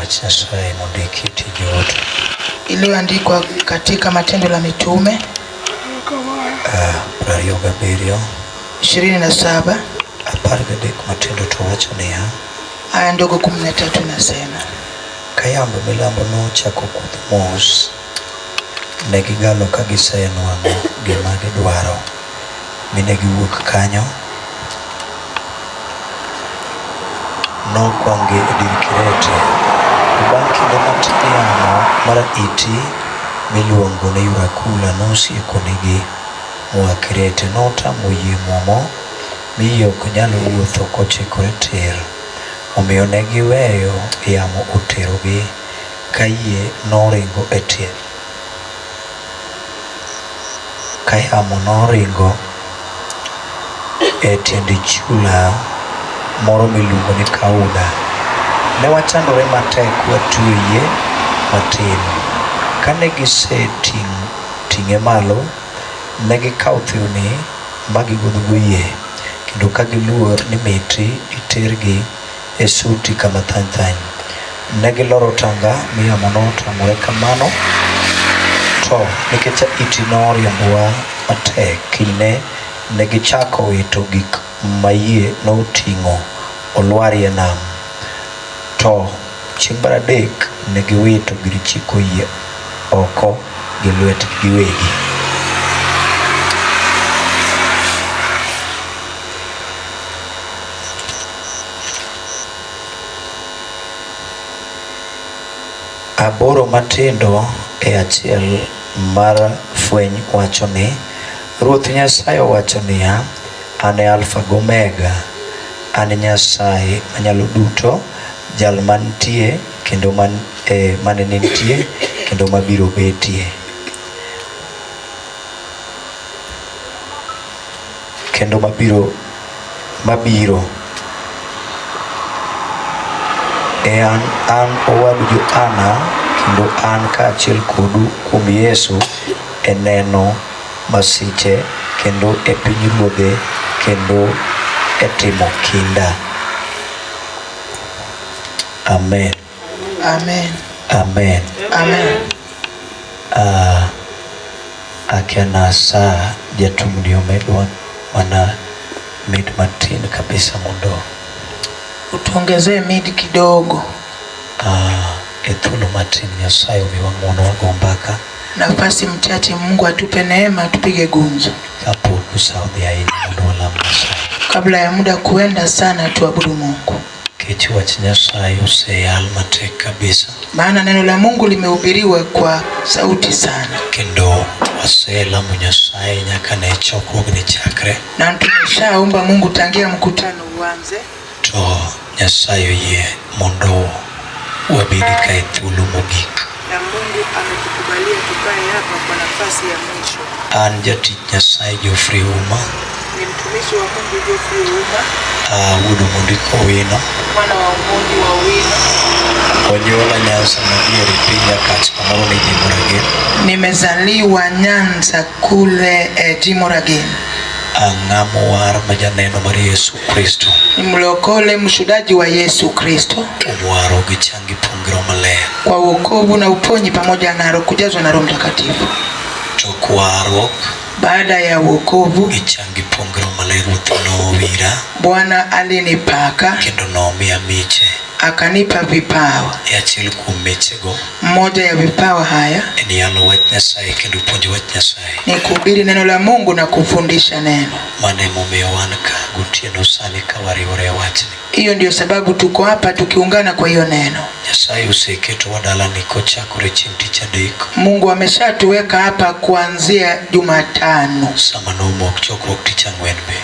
wach Nyasaye mondiki e Tij Joote. Iliyoandikwa katika Matendo la Mitume 27 27 13 matindo to wacho niya, aya ndogo 13 inasema, ka yamb milambo nochako kudho mos, ne gigalo ka gisenwang'o gima gidwaro, mi ne giwuok kanyo. Nokwang'gi e dir Kirete. To bang' kinde matin yamo mar ahiti miluongo ni Yurakula nosiekonigi moa Kirete. Notamo yie mwomo mi yie ok nyal wuotho kochikore tir. Omiyo ne giweyo yamo oterogi ka yie noringo e tie Ka yamo noringo e tiend chula moro miluongo ni Kauda. Ne wachandore matek watueyo yie matin. Kane giseting'e malo, ne gikawo thiwni ma gigodhogo yie, kendo ka giluor ni miti ditergi e suti kama thany thany. Ne giloro tanga mi yamo notamore kamano, to nikech ahiti noriembowa matek, kinyne ne gichako wito gik ma yie noting'o olwarie nam. To chieng' mar adek ne giwito gir chiko yie oko gi lwetgi giwegi. Aboro matindo e achiel mar fweny wacho ni Ruoth Nyasaye owacho niya, An e Alfa gi Omega, an Nyasaye Manyalo Duto, Jal mantie kendo man, eh, mane nitie kendo mabiro betie. Kendo mabiro mabiro. E an, an owadu Johana kendo an kaachiel kodu kuom Yesu e neno masiche kendo e pinyruodhe kendo e timo kinda. Amen. Amen. Amen. Amen. Akia na saa jatumni omedwa mana mid matin kabisa mondo Utuongezee mid kidogo. E thuolo matin Nyasaye omiwa ng'uono wago mbaka. Nafasi mchache, Mungu atupe neema tupige gumzo. Kapok saa odhi ahinya mondo walam Nyasaye. Kabla ya muda kuenda sana, tuabudu Mungu. Nikech wach Nyasaye oseyal matek kabisa. Maana neno la Mungu limehubiriwa kwa sauti sana. Kendo waselamo Nyasaye nyaka ne chokruogni chakre. Na tumeshaomba Mungu tangia mkutano uanze. To Nyasaye oyie mondo wabed ka e thuolo mogik. Na Mungu ametukubalia tukae hapa kwa nafasi ya mwisho. An jatich Nyasaye Geoffrey Ouma. Ni mtumishi wa Mungu Geoffrey Ouma. Wuod Omondi Kowino. Mwana wa Omondi wa Owino. Onyuola Nyanza madiere piny Nyakach kamoro ni Jimoragin. Nimezaliwa Nyanza kule Jimoragin. Ang'amo war ma janeno mar Yesu Kristo. Ni mlokole mshuhudaji wa Yesu Kristo. Kuom waro gi changi pong' gi Roho Maler. Kwa wokovu na uponyi pamoja na roho kujazwa na Roho Mtakatifu. Tok warruok. Baada ya wokovu. Gi changi pong' gi Roho Maler Ruoth nowira. Bwana alinipaka. Kendo nomiya miche. Akanipa vipawa. E achiel kuom michego. Moja ya vipawa haya en yalo wach Nyasaye kendo puonjo wach Nyasaye. Ni kuhubiri neno la Mungu na kufundisha neno. Mano emomiyo wan ka gotieno sani ka wariwore e wachni. Hiyo ndio sababu tuko hapa tukiungana kwa hiyo neno. Nyasaye oseketowa dalani kochakore chieng' tich adek. Mungu ameshatuweka hapa kuanzia Jumatano. Sama nomok chokruok tich ang'wen be.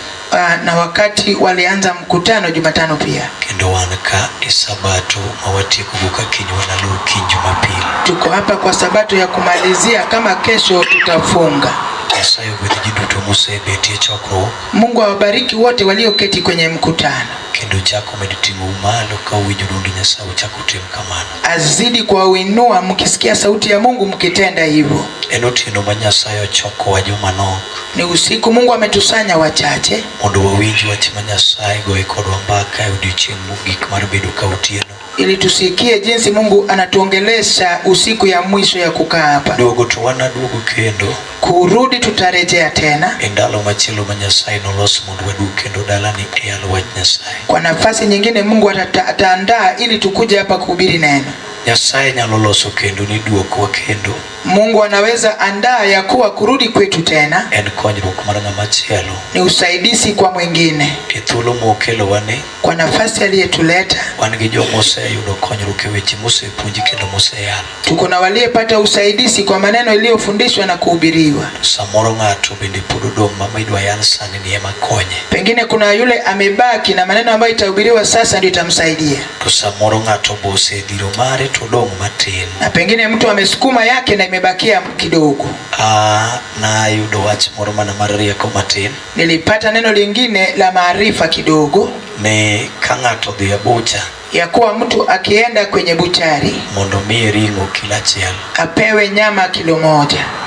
Na wakati walianza mkutano Jumatano pia. Kendo wan ka e sabato ma watieko go ka kiny wanaluw kiny Jumapili. Tuko hapa kwa sabato ya kumalizia, kama kesho tutafunga. Nyasaye ogwedh ji duto mosebetie chokruok. Mungu awabariki wote walioketi kwenye mkutano. Kendo chako med ting'ou malo ka uwinjo dwond Nyasaye uchako utim kamano. Azidi kuwainua mkisikia sauti ya Mungu mkitenda hivyo. En otieno ma Nyasaye ochokowa joma nok. Ni usiku, Mungu ametusanya wachache mondo wawinj wach ma Nyasaye goye kodwa mbaka e odiochieng' mogik mar bedo ka otieno. Ili tusikie jinsi Mungu anatuongelesha usiku ya mwisho ya kukaa hapa. Duogo to wanaduogo kendo Kurudi tutarejea tena e ndalo machielo ma Nyasaye nolos mondo waduog kendo dalani e yalo wach Nyasaye. Kwa nafasi nyingine Mungu ataandaa ili tukuje hapa kuhubiri neno. Nyasaye nyalo loso kendo ni duokwa kendo Mungu anaweza andaa ya kuwa kurudi kwetu tena en konyruok mar ng'ama chielo ni usaidizi kwa mwingine. E thuolo mokelowa ni Kwa nafasi aliyetuleta, wan gi joma oseyudo konyruok e weche mosepuonji kendo moseyal. Tuko na waliyepata usaidizi kwa maneno iliyofundishwa na kuhubiriwa. Samoro ng'ato bende pod odong' mama idwa yal sani ni ema konye. Pengine kuna yule amebaki na maneno ambayo itahubiriwa sasa ndio itamsaidia, To samoro ng'ato be osedhiro mare to odong' matin. Na pengine mtu amesukuma yake na imebakia kidogo. Ah, nayudo wach moro mana mar rieko matin Nilipata neno lingine la maarifa kidogo ni ka ng'ato odhi e butcher ya kuwa mtu akienda kwenye buchari mondo miye ring'o kilo achiel apewe nyama kilo 1,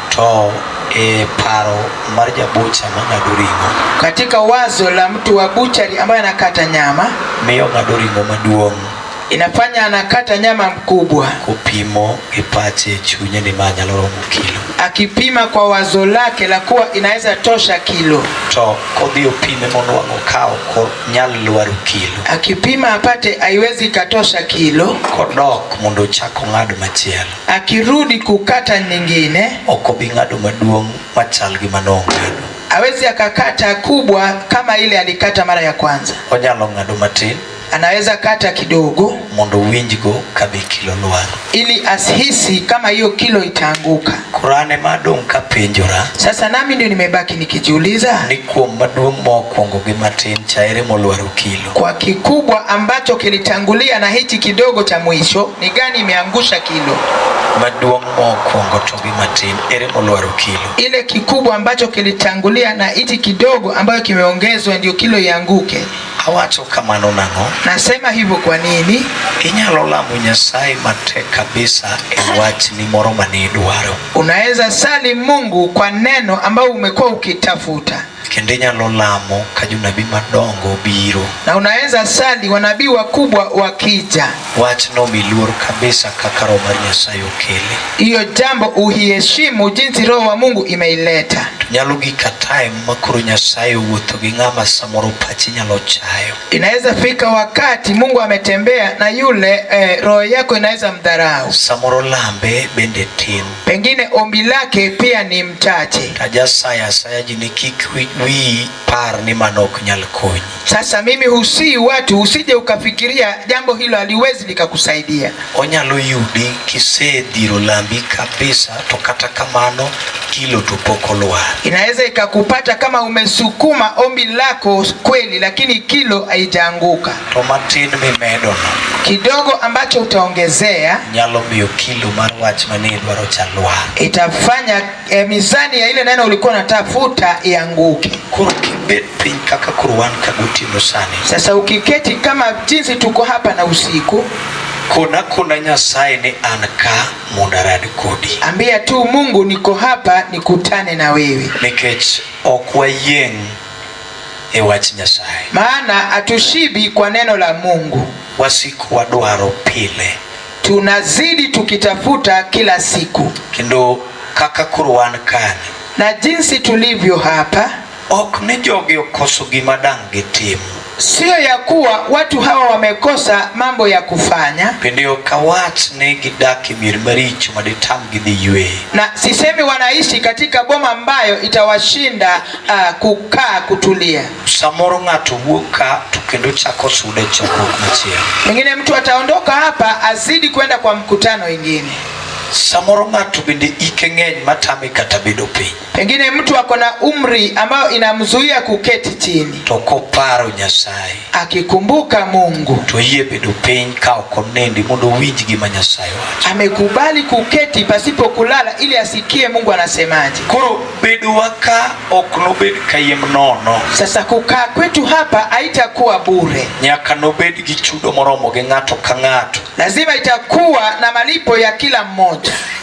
to e paro mar jabucha mang'ado ring'o katika wazo la mtu wa buchari ambaye anakata nyama miyo ng'ado ring'o maduong' inafanya anakata nyama mkubwa kopimo gi pache e chunye ni ma nyalo romo kilo akipima kwa wazo lake la kuwa inaweza tosha kilo, to kodhi opime monwang'o ka ok nyal lwaro kilo akipima apate haiwezi ikatosha kilo, kodok mondo ochak ong'ad machielo akirudi kukata nyingine ok obi ng'ado maduong' machal gi manong'ado hawezi akakata kubwa kama ile alikata mara ya kwanza. Onyalo ng'ado matin Anaweza kata kidogo mondo owinjgo kabe kilo lwar. Ili asihisi kama hiyo kilo itaanguka. Koro an ema adong' kapenjora Sasa nami ndio nimebaki nikijiuliza, ni kuom maduong' mokwongo gi matin cha ere molwaro kilo. Kwa kikubwa ambacho kilitangulia na hichi kidogo cha mwisho, ni gani imeangusha kilo? Maduong' mokwongo to gi matin ere molwaro kilo. Ile kikubwa ambacho kilitangulia na hichi kidogo ambayo kimeongezwa ndio kilo ianguke. Awacho kamano nang'o? Nasema hivyo kwa nini? Inyalo lamo Nyasaye matek kabisa e wachni moro manidwaro. Unaweza sali Mungu kwa neno ambayo umekuwa ukitafuta, Kendo inyalo lamo ka jonabi madongo biro. Na unaweza sali wanabii wakubwa wakija. Wachno miluor kabisa kaka Roho mar Nyasaye okele. Hiyo jambo uhiheshimu jinsi Roho wa Mungu imeileta. To nyalo gik a time ma koro Nyasaye owuotho gi ng'ama samoro pachi nyalo chayo. Inaweza fika wakati Mungu ametembea na yule roho yako inaweza mdharau. Samoro lambe bende tin. Pengine ombi lake pia ni mchache. Tajasayo asaya ji ni kik wiyi par ni mano ok nyal konyi. Sasa mimi husii watu usije ukafikiria jambo hilo haliwezi likakusaidia. Onyalo yudi kisedhiro lambi kabisa to kata kamano kilo to pok olwar. Inaweza ikakupata kama umesukuma ombi lako kweli, lakini kilo haijaanguka. To matin mimedono Kidogo ambacho utaongezea nyalo miyo kilo mar wach manidwaro cha lwar. Itafanya mizani ya ile neno ulikuwa unatafuta ianguke. Koro kibet piny kaka koro wan ka gotieno sani. Sasa ukiketi kama jinsi tuko hapa na usiku, Kona kona Nyasaye ni an ka mondo arad kodi. Ambia tu Mungu niko hapa nikutane na wewe. Nikech ok wayieng' e wach Nyasaye. Maana hatushibi kwa neno la Mungu. Wasiko wadwaro pile. Tunazidi tukitafuta kila siku. Kendo kaka koro wan kani. Na jinsi tulivyo hapa, Ok ni jogi okoso gima dang' gitim. Sio ya kuwa watu hawa wamekosa mambo ya kufanya. Bende ok awach ni gidak e mier maricho maditamgi dhi yweyo. Na sisemi wanaishi katika boma ambayo itawashinda kukaa kutulia. Samoro ng'ato wuok ka to kendo chako sudo e chokruok machielo. Pengine mtu ataondoka hapa azidi kwenda kwa mkutano ingine. Samoro ng'ato bende ike ng'eny matame kata bedo piny. Pengine mtu ako na umri ambayo inamzuia kuketi chini. To koparo Nyasaye, Akikumbuka Mungu, to oyie bedo piny ka ok onindi mondo owinj gima Nyasaye wacho. Amekubali kuketi pasipo kulala ili asikie Mungu anasemaje. Koro bedowa ka ok nobed kayiem nono. Sasa kukaa kwetu hapa haitakuwa bure. Nyaka nobed gi chudo moromo gi ng'ato ka ng'ato. Lazima itakuwa na malipo ya kila mmoja.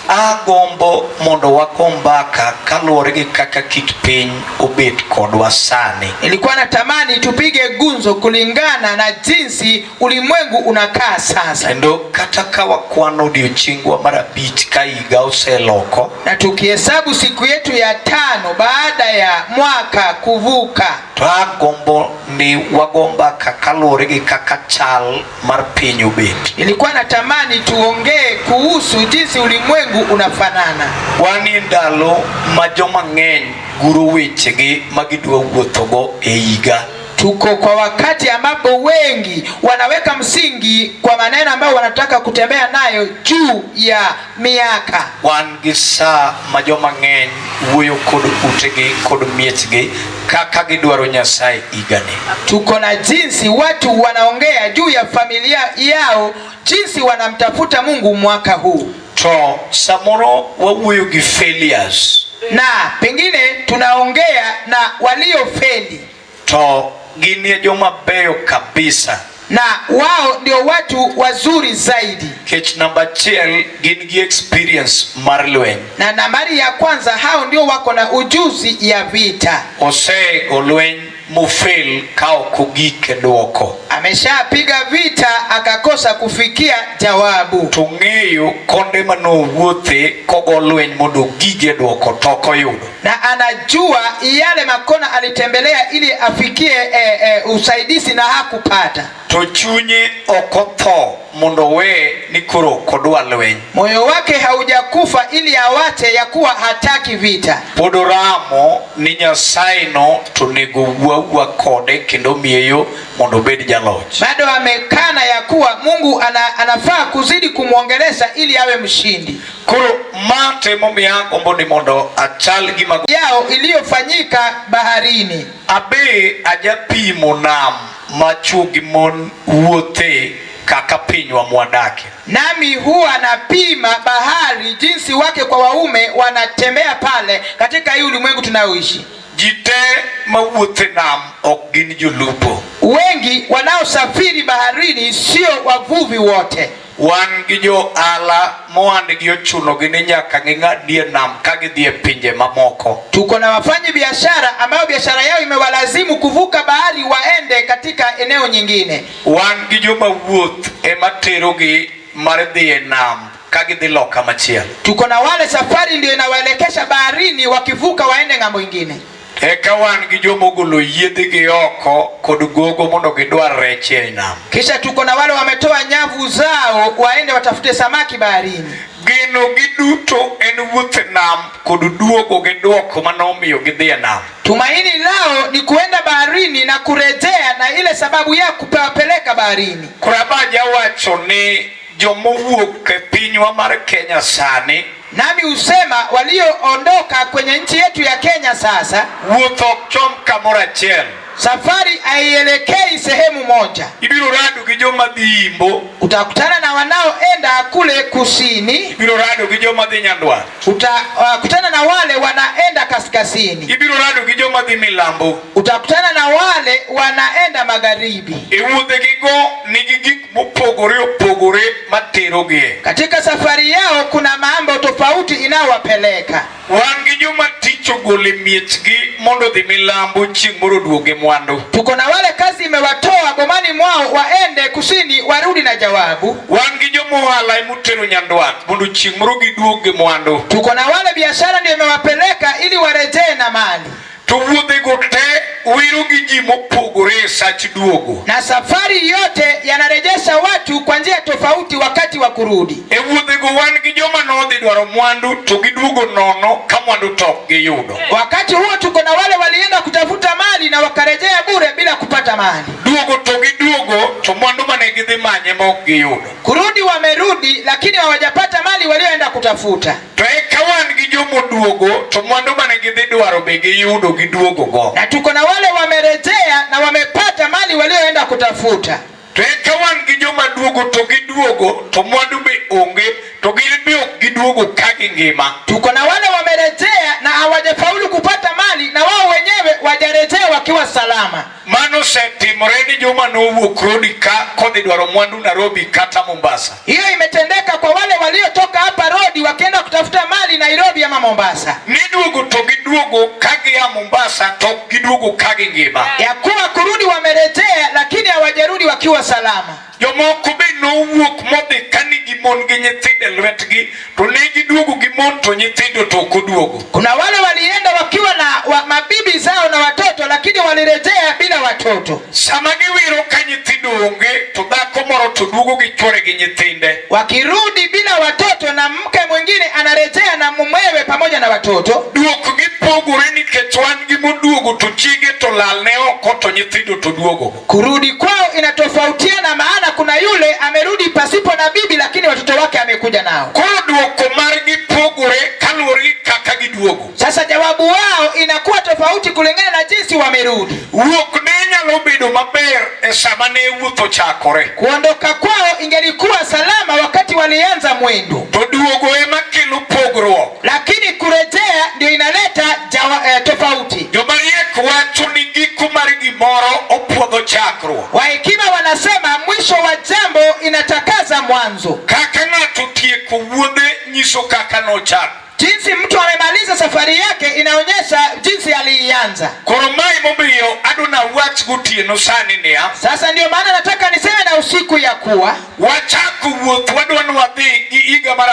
Agombo mondo wago mbaka kaluwore gi kaka kit piny obet kodwa sani. Nilikuwa natamani tupige gunzo kulingana na jinsi ulimwengu unakaa sasa. Kendo kata ka wakwano odiochiengwa mar abich ka higa oseloko, Na tukihesabu siku yetu ya tano baada ya mwaka kuvuka, to agombo ni wago mbaka kaluwore gi kaka chal mar piny obet. Nilikuwa natamani tuongee kuhusu jinsi ulimwengu unafanana. Wanie ndalo ma joma ng'eny guro wechegi ma gidwa wuothogo e higa. Tuko kwa wakati ambapo wengi wanaweka msingi kwa maneno ambayo wanataka kutembea nayo juu ya miaka. Wan gi saa ma joma ng'eny wuoyo kod utegi kod miechgi kaka gidwaro Nyasaye higani. Tuko na jinsi watu wanaongea juu ya familia yao, jinsi wanamtafuta Mungu mwaka huu. To samoro wawuoyo gi failures Na pengine tunaongea na waliofeli, to ginie joma beyo kabisa na wao ndio watu wazuri zaidi. Nikech namba achiel gin gi experience mar lweny. Na nambari ya kwanza, hao ndio wako na ujuzi ya vita. Osego lweny mofel ka ok ogik e dwoko. Ameshapiga vita akakosa kufikia jawabu. To ong'eyo konde manowuothe kogo lweny mondo ogige dwoko to ok oyudo. Na anajua yale makona alitembelea ili afikie usaidizi na hakupata. To chunye ok otho mondo owe ni koro ok odwa lweny. Moyo wake haujakufa ili awache ya kuwa hataki vita. Pod oramo ni Nyasaye no to onego wuo awuoa kode kendo omiye yo mondo obed jaloch. Bado amekana ya kuwa Mungu anafaa kuzidi kumwongelesha ili awe mshindi. Koro ma temo miya agombo ni mondo achal gima yao iliyofanyika baharini. Abe ajapimo nam ma chwo gi mon wuothe kaka pinywa mwadake. Nami huwa napima bahari jinsi wake kwa waume wanatembea pale katika hii ulimwengu tunayoishi. Ji te mawuothe nam ok gin jolupo. Wengi wanaosafiri baharini sio wavuvi wote. Wan gi jo ohala mohandgi ochunogi ni nyaka ging'adie nam ka gidhi e pinje mamoko. Tuko na wafanyi biashara ambao biashara yao imewalazimu kuvuka bahari waende katika eneo nyingine. Wan gi joma wuoth ema terogi mar dhi e nam ka gidhi loka machielo. Tuko na wale safari ndio inawaelekesha baharini, wakivuka waende ng'ambo ingine. Eka wan gi joma ogolo yiedhigi oko kod gogo mondo gidwar rech ei nam. Kisha tuko na wale wametoa nyavu zao waende watafute samaki baharini. Geno gi duto en wuoth e nam kod duogo gi duoko manomiyo gidhi e nam. Tumaini lao ni kuenda baharini na kurejea na ile sababu ya kuwapeleka baharini. Koro abaja wacho ni jomowuok e pinywa mar Kenya sani Nami husema walioondoka kwenye nchi yetu ya Kenya sasa, wuoth ok chom kamoro achiel. safari haielekei sehemu moja. Ibiro rado gi joma dhi Imbo, Utakutana na wanaoenda kule kusini, ibiro rado gi joma dhi Nyandwat, utakutana na wale wanaenda kaskazini, ibiro rado gi joma dhi Milambo. utakutana na wale wanaenda magharibi. E wuodhegigo nigi gik mopogore opogore materogie. Katika safari yao kuna mambo tofauti inayowapeleka. Wan gi joma tich ogolo e miechgi mondo odhi Milambo chieng' moro oduog gi mwandu. Tuko na wale kazi imewatoa bomani mwao waende kusini warudi na jawabu. Wan gi joma ohala emotero Nyandwat mondo chieng' moro giduog gi mwandu. Tuko na wale biashara ndio imewapeleka ili warejee na mali. To wuodhego te wiro gi ji mopogore e sach duogo. Na safari yote yanarejesha watu kwa njia tofauti wakati wa kurudi. E wuodhego wan gi joma nodhi dwaro mwandu to giduogo nono ka mwandu to ok giyudo. Wakati huo tuko na wale walienda kutafuta mali na wakarejea bure bila kupata mali. Duogo to giduogo to mwandu mane gidhi manye ma ok giyudo. Kurudi wamerudi, lakini hawajapata mali walioenda kutafuta. To eka wan gi jomoduogo to mwandu mane gidhi dwaro be giyudo giduogo go. Na tuko na wale wamerejea na wamepata mali walioenda kutafuta. To eka wan gi joma duogo to giduogo to mwandu be onge to gin be ok giduogo ka gingima. Tuko na wale wamerejea na hawajafaulu kupata mali na wao wenyewe wajarejea wakiwa salama. Mano osetimore ni joma nowuok Rodi ka kodhi dwaro mwandu Nairobi kata Mombasa. Hiyo imetendeka kwa wale waliotoka hapa Rodi wakienda kutafuta Nairobi ama Mombasa, Ni duogo to giduogo ka gia Mombasa to ok giduogo ka gingima. Ya kuwa kurudi wamerejea, lakini hawajarudi wakiwa salama. Jomoko be nowuok modhi ka nigi mon gi nyithindo e lwetgi to ne giduogo gi mon to nyithindo to ok oduogo. Kuna wale walienda wakiwa na mabibi zao na watoto, lakini walirejea bila watoto. Sama giwiro ka nyithindo onge to dhako moro to duogo gi chwore gi nyithinde. Wakirudi bila watoto na mke mwingine anarejea na mumewe pamoja na watoto. Duokgi pogore nikech wan gi moduogo to chiege to lal ne oko to nyithindo to duogo. Kurudi kwao inatofautiana, maana kuna yule amerudi pasipo na bibi, lakini watoto wake amekuja nao. Koro duoko margi pogore kaluwore gi kaka giduogo. Sasa jawabu wao inakuwa tofauti kulingana na jinsi wamerudi. Wuok ne nyalo bedo maber e sama ne wuoth ochakore. Kuondoka kwao ingelikuwa salama wakati walianza mwendo, To duogo ema kelo pogruok. Lakini kurejea ndio inaleta tofauti. Joma riek wacho ni giko mar gimoro opuodho chakruok. Wahekima wanasema mwisho wa jambo inatakaza mwanzo. Kaka ng'ato tieko wuodhe nyiso kaka nochako. Jinsi mtu amemaliza safari yake inaonyesha jinsi aliianza. Koro mae momiyo adwa nawach gotieno sani niya. Sasa ndio maana nataka niseme na usiku ya kuwa wachako wuoth wadwa ni wadhi gi higa mar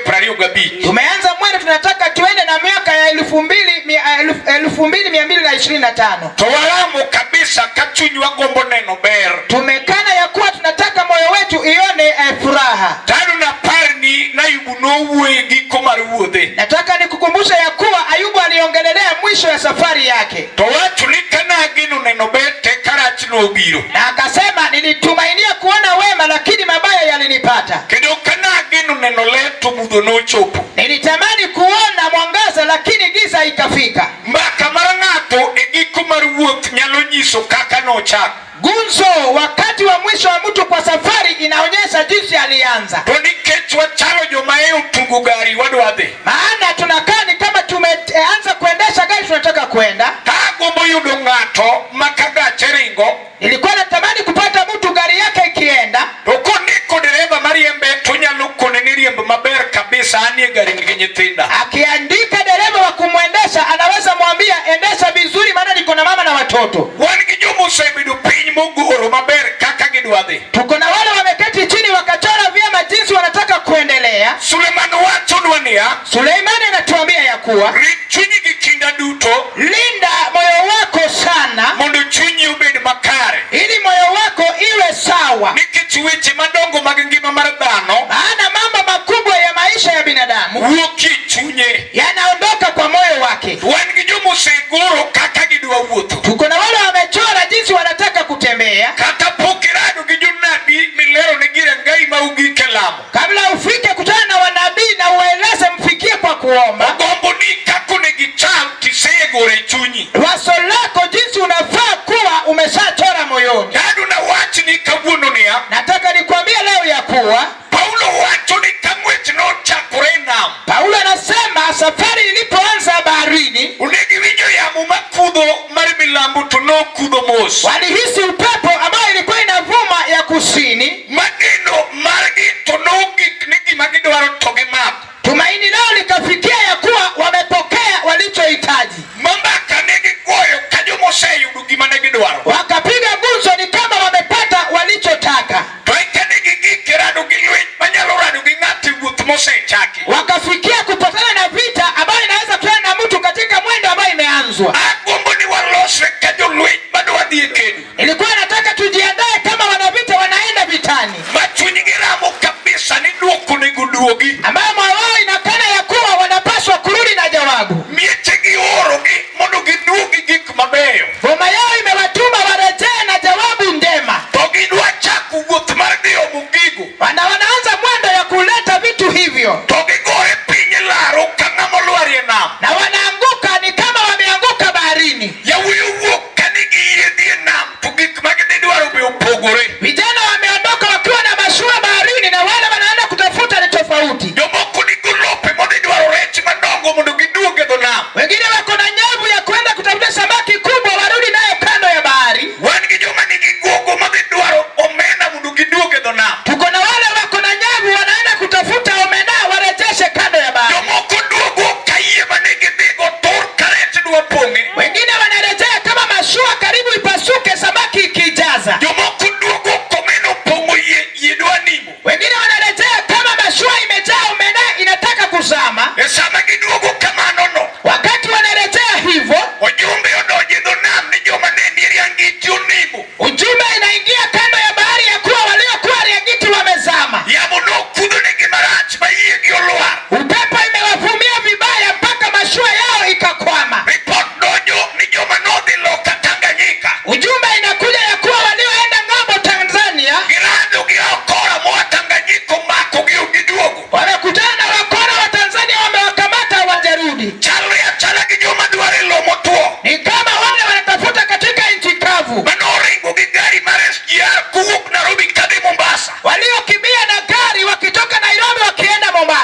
2025. Tumeanza mwendo, tunataka tuende na miaka ya elfu mbili mia, elfu, elfu mbili mia mbili na ishirini na tano. To waramo kabisa ka chunywa gombo neno ber. Tumekana ya kuwa tunataka moyo wetu ione furaha. Tano napar ni Ayubu nowuoye giko mar wuodhe. Nataka nikukumbushe ya kuwa Ayubu aliongelelea mwisho ya safari yake. To wacho ni kana ageno neno ber te karach nobiro. Na akasema nilitumainia kuona wema lakini mabaya yalinipata. Kendo kana ageno neno ler to mudho nochopo. Nilitamani kuona mwangaza lakini giza ikafika. Mbaka mar ng'ato e giko mar wuoth nyalo nyiso kaka nochako. Gumzo wakati wa mwisho wa mtu kwa safari inaonyesha jinsi alianza. To nikech wachalo joma e otugo gari wadwa dhi. Maana tunakaa ni kama tumeanza kuendesha gari tunataka kwenda. Ka agombo yudo ng'ato ma ka gache ringo. Nilikuwa natamani kupata mtu gari yake ikienda. To kondiko dereva mariembe to nyalo kone ni riemb maber kabisa anie gari nigi nyithinda. Akiandika dereva wa kumwendesha anaweza mwambia endesha vizuri maana niko na mama na watoto. Wan gi joma osebedo piny mogoro maber kaka gidwa dhi. Tuko na wale wameketi chini wakachora vyema jinsi wanataka kuendelea. Suleiman wachonwa niya. Suleimani anatuambia ya kuwa rit chunyi gi kinda duto. Linda moyo wako sana. Mondo chunyi obed makare. Ili moyo wako iwe sawa. Nikech weche madongo mag ngima mar dhano. Maana mambo makubwa ya maisha ya binadamu wuok e chunye. Yanaondoka kwa moyo wake. Wan gi joma osegoro kaka gidwa wuotho. Tuko na wale wamechora jinsi wanataka kutembea. Kata pok irado gi jonabi milero ne girangai ma ugik e lamo. Kabla ufike kutana na wanabii na uwaeleze mfikie kwa kuomba. Ogombo ni kaka onego ichal tisegoro e chunyi. Wazo lako jinsi unafaa kuwa umeshachora moyoni. Dadu na wach ni kawuono niya. Nataka nikwambie leo ya kuwa Paulo wacho ni ka ng'wech nochakore e nam. Paulo anasema safari ilipoanza baharini, Onego iwinjo yamo makudho mar milambo to nokudho mos. Walihisi upepo ambao ilikuwa inavuma ya kusini. Mageno margi to nogik ni gima gidwaro to gimako. Tumaini lao likafikia ya kuwa wamepokea walichohitaji. Mambaka ne gigoyo ka joma oseyudo gima ne gidwaro. Wakapiga gumzo ni kama wamepata walichotaka. To eka ne gigik e rado gi lweny manyalo rado gi ng'ato e wuoth mosechaki. Wakafikia kupatana na vita ambayo inaweza kutana na mtu katika mwendo ambayo imeanzwa. Agombo ni walosre ka jolweny madwa dhi e kedo. Nilikuwa nataka tujiandae kama wanavita wanaenda vitani. Ma chunygi ramo kabisa ni duoko onego duogi. Ambayo moyo wao inakana ya kuwa wanapaswa kurudi na jawabu. Mieche giorogi mondo giduogi gik mabeyo. Boma yao imewatuma warejee na jawabu njema. To gidwa chako wuoth mar dhi omo gigo. Wanaanza mwendo ya kuleta vitu hivyo. To gigore piny e laro ka ng'ama olwarie nam. Na wanaanguka ni kama wameanguka baharini. Yawuoyi owuok ka nigi yie dhi e nam to gik ma gidhi dwaro be opogore. Vijana wameondoka wakiwa na mashua baharini na wale wanaenda kutafuta ni tofauti. Jomoko nigi lope modhi dwaro rech madongo mondo giduog e dho nam. Wengine wako na nyavu ya kwenda kutafuta samaki kubwa warudi nayo kando ya bahari. Wan gi joma nigi gogo madhi dwaro omena mondo giduog e dho nam. Tuko na wale wako na nyavu wanaenda kutafuta omena warejeshe kando ya bahari. Jomoko duogo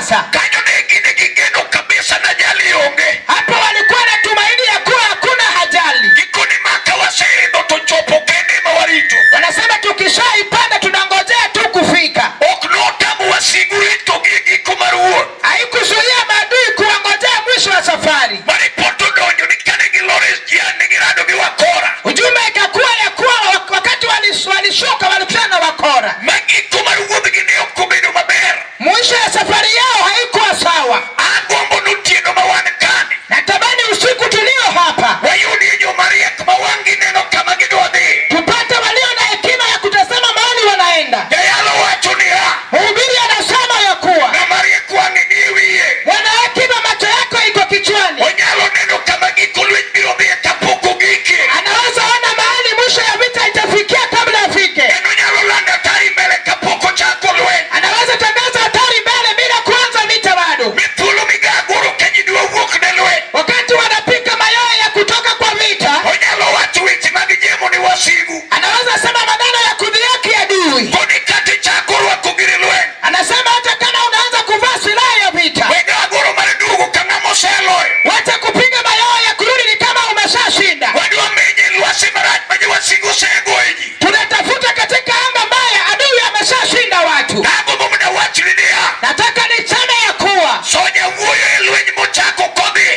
Mombasa. Kanyo ne gin gi geno kabisa na ajali onge. Hapo walikuwa na tumaini ya kuwa hakuna ajali. Gikoni maka waseidho to chopo kende ema warito. Wanasema tukishaipanda tunangojea tu kufika. Ok notamo wasigu rito gi e giko mar wuoth. Haikuzuia maadui kuwangojea mwisho wa safari. Ma ripot odonjo ni kane giloro SGR ne girado gi wakora. Ujumbe ikakuwa ya kuwa wakati walishuka walikutana na wakora. Ma giko mar wuodhgi ne ok obedo maber. Mwisho ya safari yao haikuwa sawa. Agombo notieno ma wan kani. Natamani usiku tulio hapa Wayudie joma riek ma wang'gi neno kama gidwa dhi. tupate walio na hekima ya kutazama mahali wanaenda. Jayalo wacho niya, Mhubiri anasema ya kuwa ng'ama riek wang'e ni e wiye. mwana hekima, macho yako iko kichwani, Onyalo neno kama giko lweny biro dhiye kapok ogike. anaweza ona mahali mwisho ya vita itafikia kabla afike. En onyalo lando hatari mbele kapok ochako lweny. Anaweza tangaza hatari mbele bila kuanza vita bado. Mi thuolo migagoro ka ji dwa wuok ne lweny. Wakati wanapika mayowe ya kutoka kwa vita, Onyalo wacho weche mag jemo ni wasigu. anaweza sema maneno ya kudhihaki adui. Koni kata ichako rwako gir lweny. Anasema hata kama unaanza kuvaa silaha ya vita, We gagoro mar duogo ka ng'ama oseloyo. wacha kupiga mayowe ya kurudi, ni kama umeshashinda. Wadwa menyo e lwasi marach ma jowasigu osegoye ji. Tunatafuta katika anga mbaya, adui ameshashinda watu. Agombo mondo awachni niya, Nataka niseme ya kuwa Soja wuoyo e lweny mochako kodhi.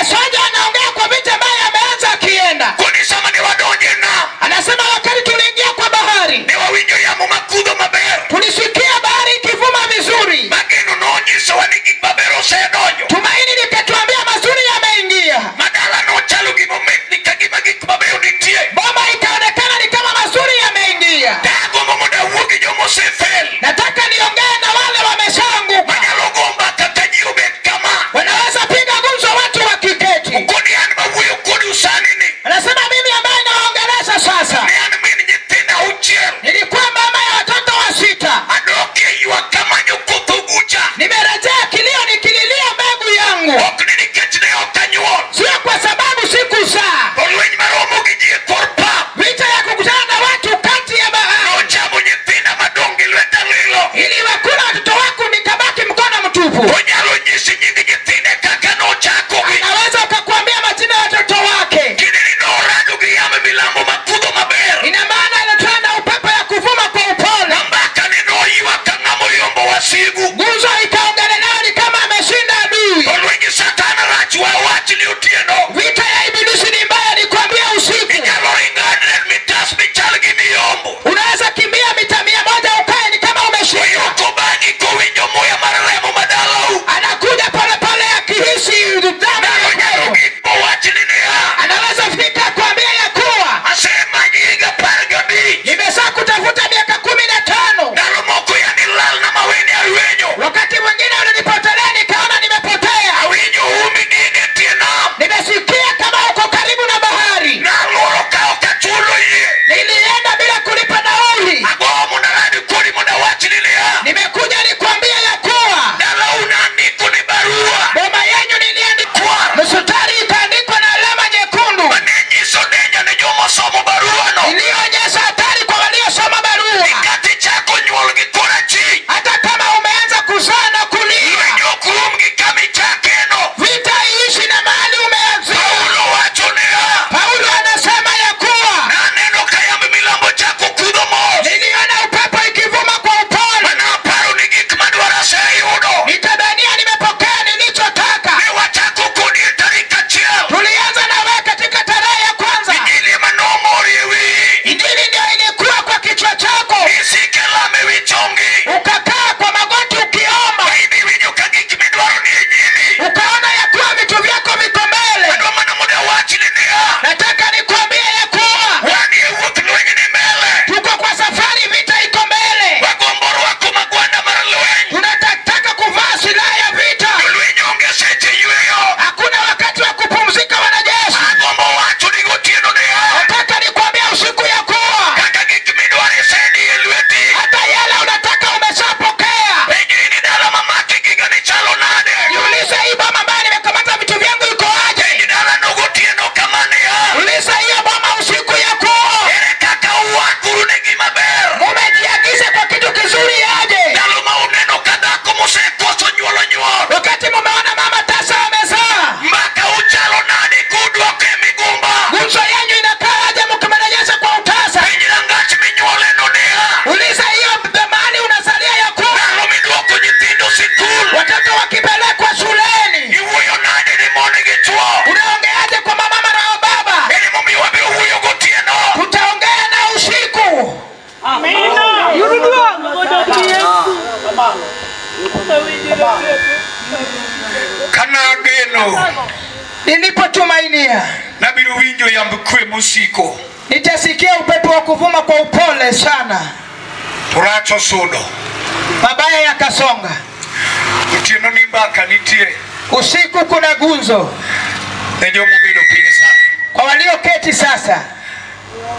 Soja anaongea kwa vita ambayo ameanza akienda. Koni sama ne wadonjo e nam, Anasema wakati tuliingia kwa bahari, ne wawinjo yamo makudho maber. tulisikia bahari ikivuma vizuri, Mageno nonyisowa ni gik maber osedonjo. tumaini likatuambia mazuri yameingia. Madala nochalo gimomitni ka gima gik mabeyo nitie. Boma ikaonekana ni kama mazuri yameingia. Tagombo mondo awuo gi joma osefel. Nataka niongee na wale wameshaanguka, Manyalo go mbaka ka ji obet kama. wanaweza piga gumzo watu wakiketi. Koni an mawuoyo kodu sani ni. Anasema mimi ambaye nawaongelesha sasa, Ne an min nyithindo auchiel. nilikuwa mama ya watoto 6. Adok e ywak kamanyo koth ogucha. Nimerejea kilio nikililia mbegu yangu, Ok ni nikech ne ok anyuol. sio kwa sababu sikuzaa. To lweny maromo gi ji e kor pap. Vita ya kukutana na watu kati ya bahari Nochamo nyithinda madong' gi lweta lilo. iliwakula watoto wangu, nikabaki mkono mtupu. Onyalo nyisi nying nyithinde kaka nochakogi. Anaweza ukakuambia majina ya watoto wake. Kinde ni norado gi yamo e milambo makudho maber. Ina maana anatana na upepo ya kuvuma kwa upole. Mbaka ne noywak ka ng'ama oyombo wasigu. Nguzo ikaongelea ni kama ameshinda adui. To lwenj Satan rach wa wachni otieno. Vita ya ibilisi ni mbaya, nikwambia usiku. Inyalo ringo 100 meters michal gi miyombo. Unaweza kimbia mita 100 ukae ni kama umeshinda. Oyoko bang'i kowinjo muya mar remo madalau. Anakuja pole Kanageno Nilipotumainia nabiro winjo yamb kwe mosiko nitasikia upepo wa kuvuma kwa upole sana, to rach osudo. Mabaya yakasonga. Otieno ni mbaka nitie Usiku kuna gunzo ne joma obedo piny sani. kwa walioketi sasa.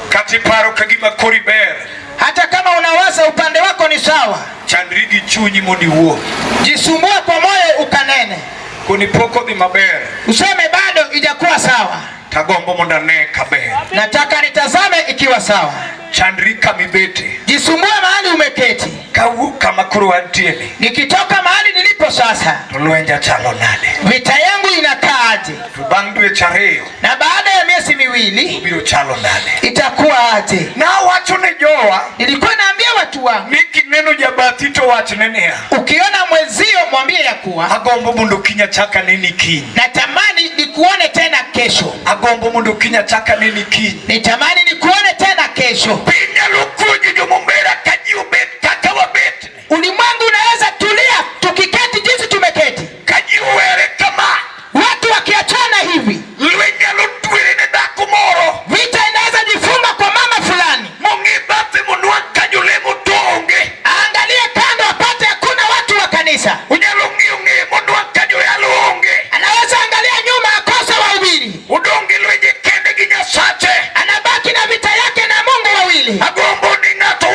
Kata iparo ka gima kori ber, Hata kama unawaza upande wako ni sawa, chandri gi chunyi mondo iwuo. jisumbue kwa moyo ukanene, Koni pok odhi maber, useme bado ijakuwa sawa, tagombo mondo ane kaber. nataka nitazame ikiwa sawa. Chandri kama ibete, Jisumbue mahali umeketi. kawuok kama koro wantieni, Nikitoka mahali nilipo sasa, to lwenja chalo nade? vita yangu inakaaje? To bang' dweche ariyo, Na baada ya miezi miwili obiro chalo nade? itakuwa aje? Nawacho ne jowa Nilikuwa naambia watu wangu, ni kineno jabathi to wachne niya, ukiona mwenzio mwambie ya kuwa agombo mondo kiny achak aneni kiny. natamani nikuone tena kesho, Agombo mondo kiny achak aneni kiny. nitamani nikuone tena kesho. Piny nyalo puonjo jomombera ka ji obet kaka wabet ni. Ulimwengu unaweza tulia tukiketi jinsi tumeketi, Ka ji owere kama, watu wakiachana hivi, lweny nyalo twere ne dhako moro vita inaweza jifunga kwa mama fulani, mong'i bathe monwang' ka jolemo to onge. aangalie kando apate hakuna watu wa kanisa. Onyalo ng'iyo ng'eye monwang' ka joyalo onge. Anaweza angalia nyuma akose wahubiri, Odong' gi lwenje kende gi Nyasache. anabaki na vita yake na Mungu wawili. Agombo ni ng'ato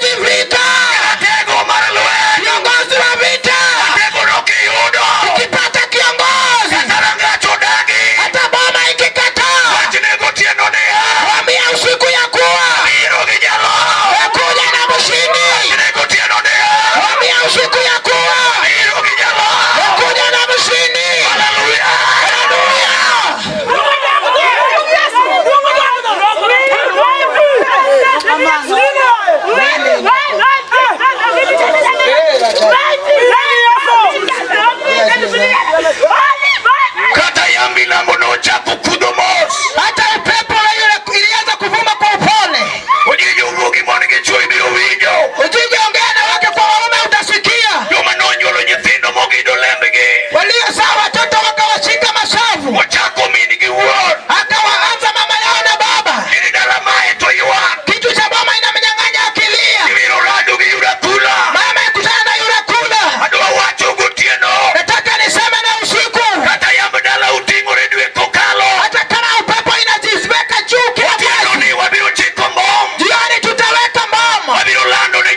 Jatego vita, Jatego mar lweny. Kiongozi wa vita. Jatego no kiyudo. Ukipata kiongozi, Kata rangach odagi. Hata boma ikikataa, Wachne gotieno niya. Mwambie usiku ya kuwa Biro gi jaloch. Nakuja na mshindi. Wachne gotieno niya. Mwambie usiku ya kuwa Biro gi jaloch. Nakuja na mshindi. Haleluya. Haleluya. Kata yamb milambo nochako kudho mos. Hata upepo ule yule ilianza kuvuma kwa upole. Ojiji owuo gi mon gi chwo ibiro winjo. Ujije ongea na wake kwa waume utasikia. Joma nonyuolo nyithindo mogido lembgi. Waliozaa watoto wakawashika mashavu, Ochako min gi wuon. akawaanza mama yao na baba. Gini dala mae to ywak. Kitu cha boma inamnyang'anya akilia. Ibiro rado gi yura kula. Mama ikutana na yule kula. Adwa wacho gotieno. Nataka niseme na usiku, Kata yamb dala oting'ore dwe kokalo. Hata kama upepo inajiweka juu kila Otieno mwezi, ni wabiro chiko mbom. Jioni tutaweka mbom, Wabiro lando ne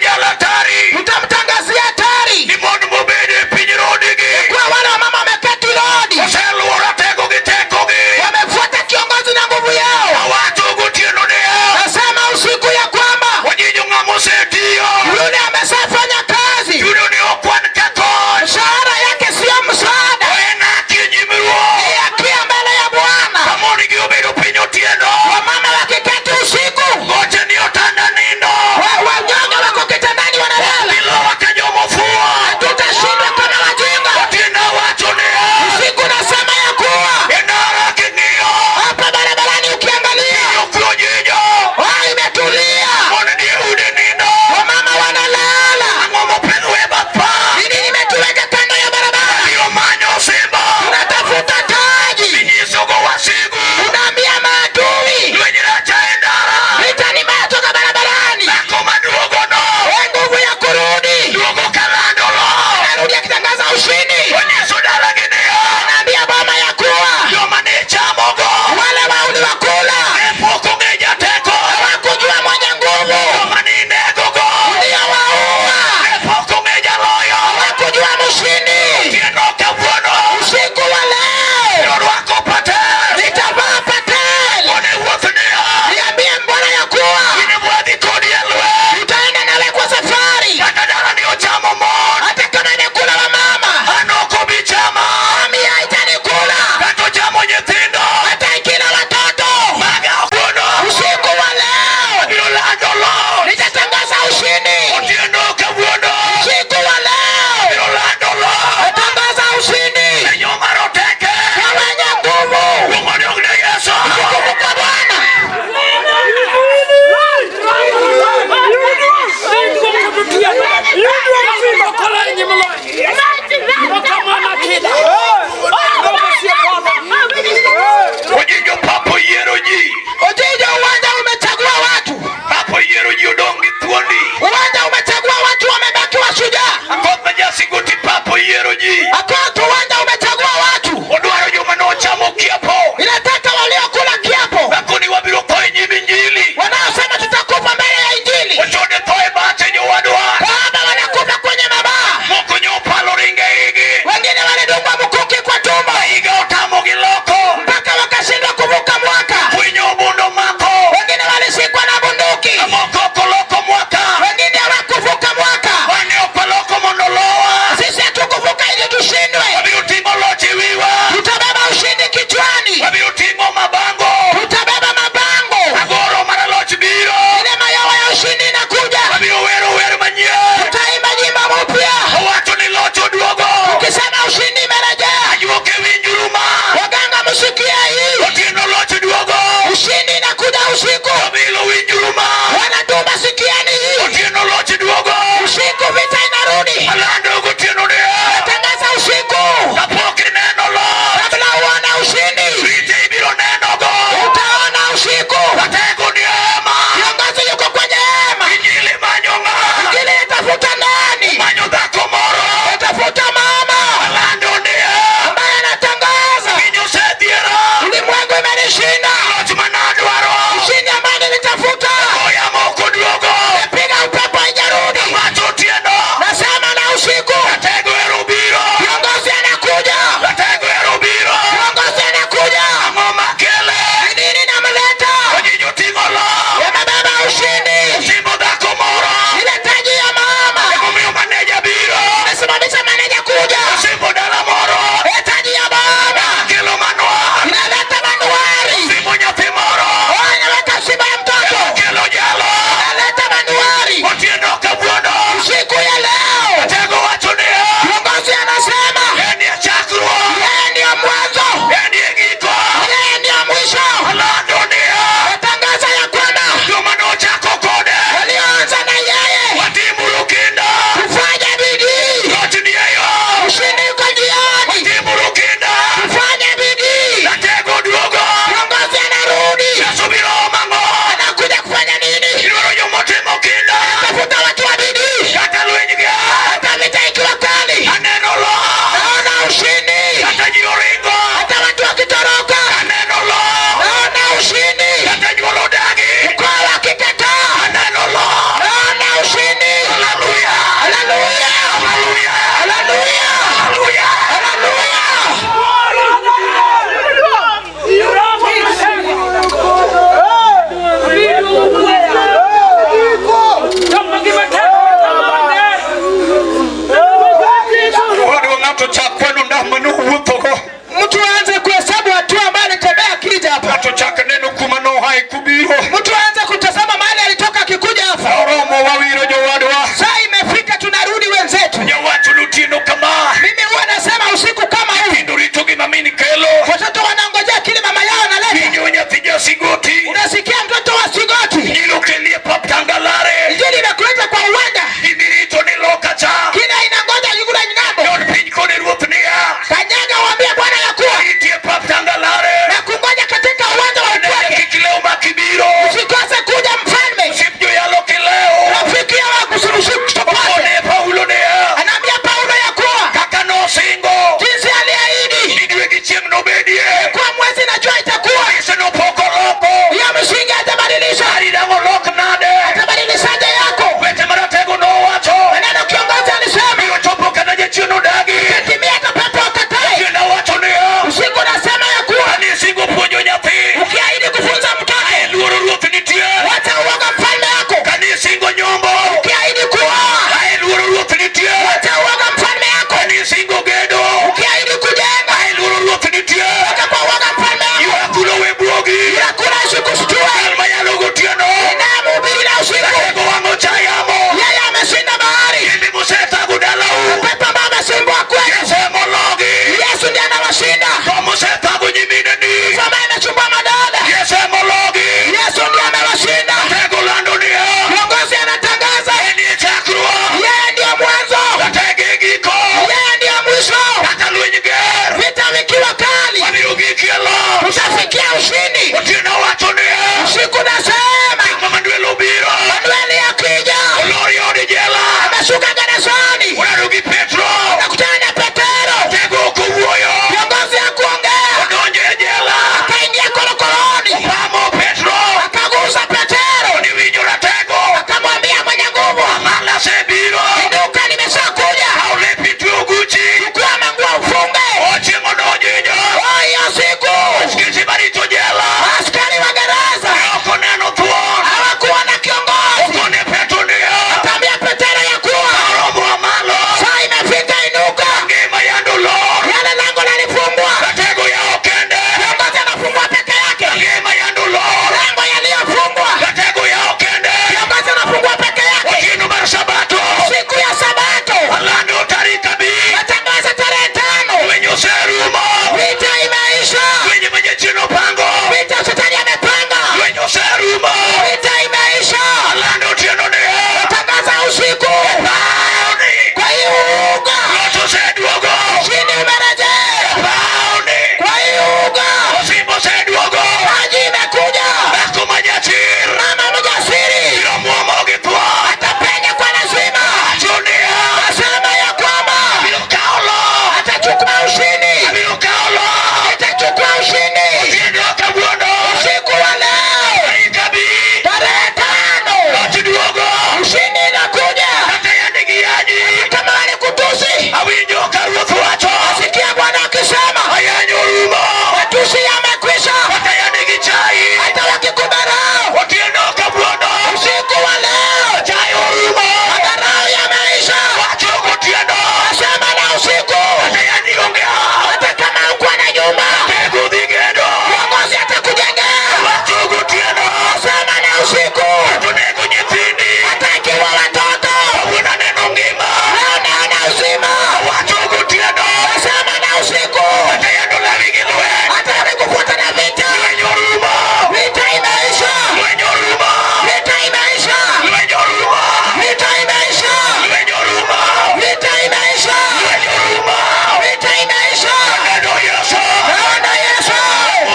Akashuka gerezani, Orado gi Petro. Akakutana na Petero. Tego ok owuoyo. Kiongozi hakuongea, Odonjo e jela. Akaingia korokoroni, Opamo Petro. Akagusa Petero, Ni winjo ratego. Akamwambia mwenye nguvu, Amala asebiro. Inuka, nimeshakuja. Kaw lepi twe oguchi. Chukua manguo ufunge. Ochieng' odonjo e jela. Oh, hiyo siku Askeche marito jela. Askari wa gereza Ne ok oneno thuon. Hawakuwa na kiongozi. Okone Petro niya. Akaambia Petero ya kuwa Oromo malo. Saa imefika, inuka. Ngima yando lor. Yale lango lalifungwa, Ratego yawo kende. Kiongozi anafungua peke yake. Ngima yando lor. Lango yaliyofungwa, Ratego yawo kende. Kiongozi anafungua peke yake. Otieno mar Sabato. Siku ya Sabato Alando tarik 5. Natangaza tarehe 5. Lweny oserumo. Vita imeisha. Lweny ma jachien opango. Vita shetani amepanga. Lweny oserumo. Vita imeisha. Alando otieno niya. Natangaza usiku. Paoni. Kwa hiyo uga. Loch oseduogo. Ushindi umerejea. Paoni. Kwa hiyo uga. Osimbo oseduogo. Maji imekuja. Dhako ma jachir. Mama mjasiri. Biro muomo gi thuon. Atapenya kwa lazima. Wacho niya. Nasema ya kwamba Abiro kawo loch. Atachukua ushindi. Abiro kawo loch. Atachukua ushindi. Otieno kawuono. Usiku wa leo. Tarik 5. Tarehe 5. Loch duogo. Ushindi inakuja. Kata yande giyanyi. Kama walikutusi. Awinjo ka Ruoth wacho. Sikia Bwana akisema. Ayanyo orumo. Matusi yamekwisha. Kata yande gichayi. Hata wakikudharau. Otieno kawuono. Usiku wa leo. Chayo orumo. Madharau yameisha. Wacho gotieno. Nasema na usiku. Kata yande onge ot. Hata kama hukuwa na nyumba. Tego dhi gedo. Kiongozi atakujengea. Wacho gotieno. Nasema na usiku. Kato nego nyithindi. Hata ikiwa watoto. Kawuono aneno ngima. Leo naona uzima. Wacho gotieno. Nasema na usiku. Kata yande olawi gi lweny. Hata wakikufuata na vita. Lweny orumo. Vita imeisha. Lweny orumo. Vita imeisha. Lweny orumo. Vita imeisha. Lweny orumo. Vita imeisha. Lweny orumo. Vita imeisha. Aneno Yesu. Naona Yesu.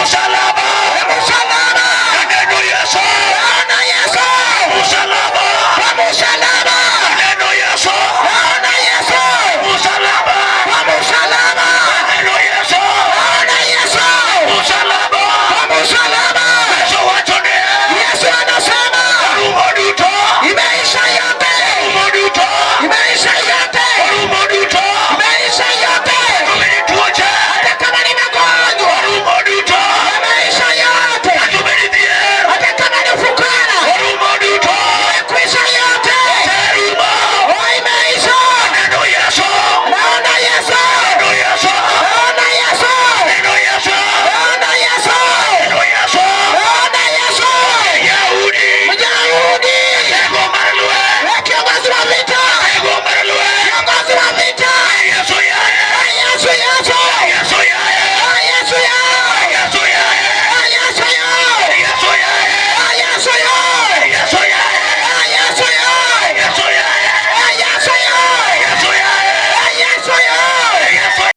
Msalaba. Msalaba. Aneno Yesu. Naona Yesu. Msalaba. Kwa msalaba. Aneno Yesu. Naona Yesu. Msalaba. Kwa msalaba. Aneno Yesu. Naona Yesu. Msalaba. Kwa msalaba. Yesu wacho niya. Yesu anasema Orumo duto. Imeisha yote. Orumo duto. Imeisha yote.